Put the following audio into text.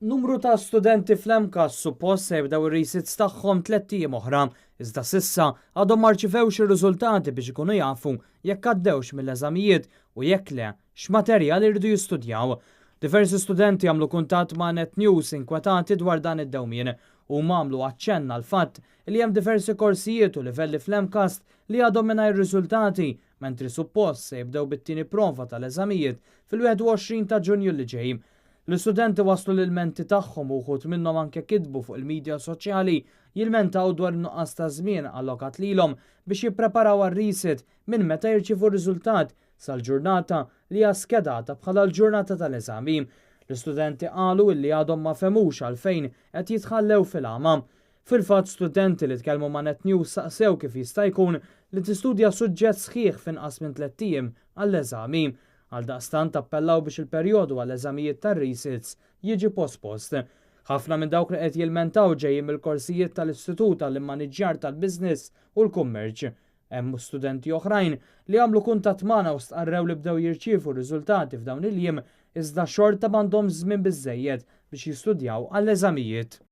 Numru ta' studenti fl-MCAST suppost se jibdew ir-resits tagħhom tlett ijiem oħra, iżda s'issa għadhom ma rċivewx ir-riżultati biex ikunu jafu jekk għaddewx mill-eżamijiet u jekk le, x'materjal iridu jistudjaw. Diversi studenti għamlu kuntatt ma' Net News inkwetati dwar dan id-dewmien u għamlu aċċenn għall-fatt li hemm diversi korsijiet u livelli fl-MCAST li għadhom mingħajr riżultati, mentri suppost se jibdew bit-tieni prova tal-eżamijiet fil-21 ta' Ġunju li ġej. L-istudenti waslu l-ilmenti tagħhom u wħud minnhom anke kitbu fuq il-medja soċjali jilmentaw dwar in-nuqqas ta' żmien allokat lilhom biex jippreparaw għar-resit minn meta jirċievu r-riżultat sal-ġurnata li hija skedata bħala l-ġurnata tal-eżami. L-istudenti qalu illi għadhom ma fehmux għalfejn qed jitħallew fil-għama. Fil-fatt, studenti li tkellmu ma' Net News saqsew kif jista' jkun li tistudja suġġett sħiħ f'inqas minn 3 ijiem għall-eżami. Għaldaqstant appellaw biex il-perjodu għall-eżamijiet tar-resits jiġi pospost. Ħafna minn dawk li qed jilmentaw ġejjin mill-korsijiet tal-Istitut tal-Immaniġġjar tal-Business u l-Kummerċ. Hemm studenti oħrajn li għamlu kuntatt magħna u stqarrew li bdew jirċievu riżultati f'dawn il-jiem, iżda xorta m'għandhom żmien biżejjed biex jistudjaw għall-eżamijiet.